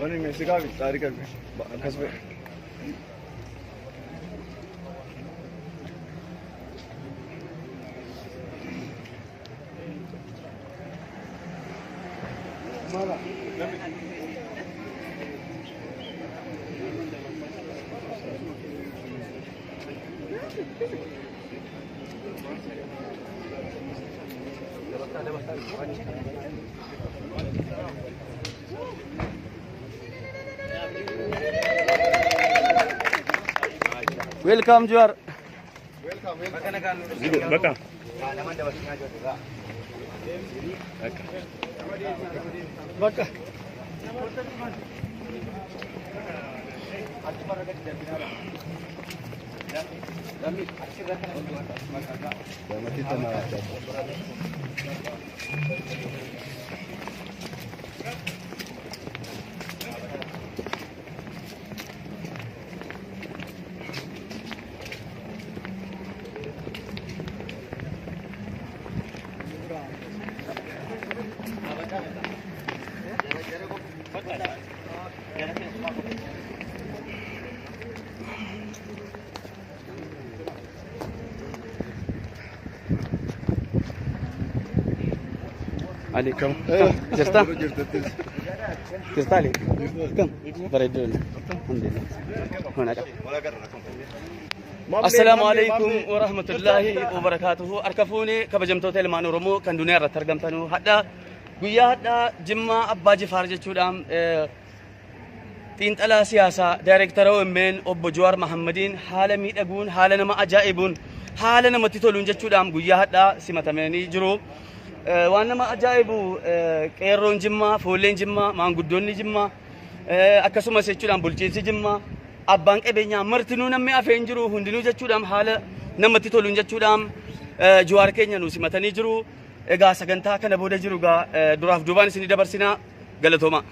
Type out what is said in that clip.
Wanni meeshaa fi taarika akkas ba'e. Welcome Jawar. Bakka. Bakka. Ali kam? Jirta? Jirta Ali? Kam? Bareedduu. Alhamdulillah. Honaadha. Assalaamu alaikum wa rahmatullahi wa barakaatuhu. Harka fuunee kabajamtoota ilmaan Oromoo kan duniyaa irratti argamtanuu hadha guyyaa hadha Jimmaa Abbaa Jifaar jechuudhaan xiinxalaa siyaasaa daayireektara OMN obbo Jawaar Mahammadiin haala miidhaguun haala nama ajaa'ibuun haala namatti toluun jechuudhaan guyyaa hadhaa simatamanii jiru. Waan nama ajaa'ibu qeerroon Jimmaa, foolleen Jimmaa, maanguddoonni Jimmaa akkasumas jechuudhaan bulchiinsi Jimmaa abbaan qabeenyaa martinuu namni hafee hin jiru hundinuu jechuudhaan haala namatti toluun jechuudhaan Jawaar keenya nu simatanii jiru. Egaa sagantaa kana booda jiru egaa duraaf duubaan isinii dabarsinaa galatooma.